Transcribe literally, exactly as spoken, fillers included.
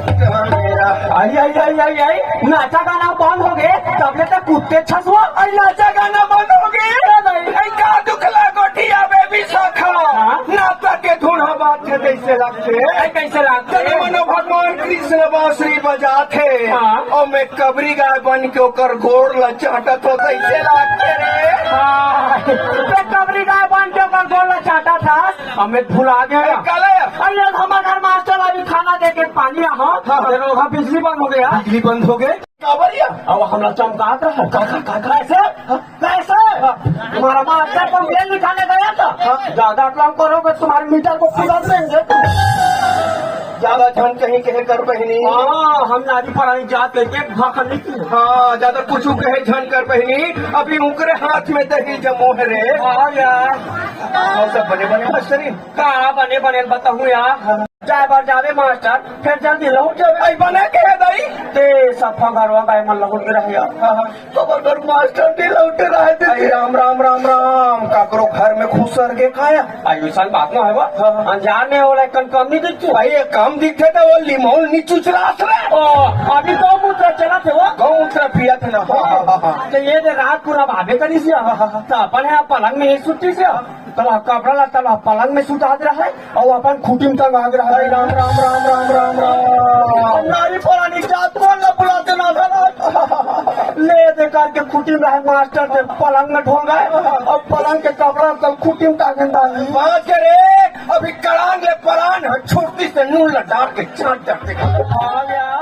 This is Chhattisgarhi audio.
आई, आई, आई, आई, आई, नाचा गाना बंद हो गए, तब ले तक कुत्ते छसुआ। आई, नाचा गाना बंद हो गए। अरे नहीं। आई, का दुखला गोठिया में विशाखा। हाँ? नाचा के धुन बात के कैसे लगते? आई, कैसे लगते? जब मनो भगवान कृष्ण बांसुरी बजाते। हाँ। और मैं कबरी गाय बन के ओकर गोड़ ला चाटत हो, कैसे लगते रे? हाँ। मैं कबरी गाय बन के ओकर गोड़ ला चाटत था, हमें भुला गया। आई, काला यार। अरे, हमारे घर मास्टर अभी खाना दे के पानी यहाँ, हाँ, हाँ। तेरे वहाँ बिजली बंद हो गया। बिजली बंद हो गए? काबर या? अब हमरा चमकात रहा। का, का, का, का? कैसे? कैसे? तुम्हारा मास्टर तुम बेल निकाले गया था? हाँ। ज्यादा काम करोगे, तुम्हारे मीटर को फुला देंगे। ज्यादा झन कहीं कहे कर बहिनी। हाँ, हम नारी पढ़ाई जात करके भखनी की। हाँ, ज्यादा कुछ कहे झन कर बहिनी। अभी उनकरे हाथ में दही जमो है रे। हाँ यार। और सब बने बने मास्टरी। का बने बने बताऊँ यार? जाए बर जावे मास्टर, फिर जल्दी लौट जावे। आई बने कहे दई। ते सफा घरवा गए मन लौट के रह यार। हाँ, हाँ। तो बगर मास्टर नहीं लौटे रहे थे। आई राम, राम, राम, राम। काकरो घर में खुसर के खाया। आई ऐसा बात ना है वो। हाँ, हाँ। अंजार में होला कन कम नहीं दिखती। भाई, ये कम दिखते थे, वो लिमौल नहीं चुचरात रहे। ओ, अभी गौमूत्र चला थे वो। गौमूत्र पिया थे ना। हाँ, हाँ, हाँ। तो ये दे रात पूरा भावे करी सी। हाँ, हाँ, हाँ। तो अपन है पलंग में ही सुती सी। तला कपड़ा ला तला पलंग में सुता दे रहा है और अपन खूंटी में टंगा दे रहा है। राम, राम, राम, राम, राम, राम। नारी परानी जात को अल्लाह बुलाते ना था ना। ले दे करके खूंटी में रहे मास्टर के पलंग में ढोल गए और पलंग के कपड़ा तल खूंटी में टांगे डाली। बात करे, अभी कड़ांग ले परान है, छोटी से नून ला डाल के चाट जाते। आ गया।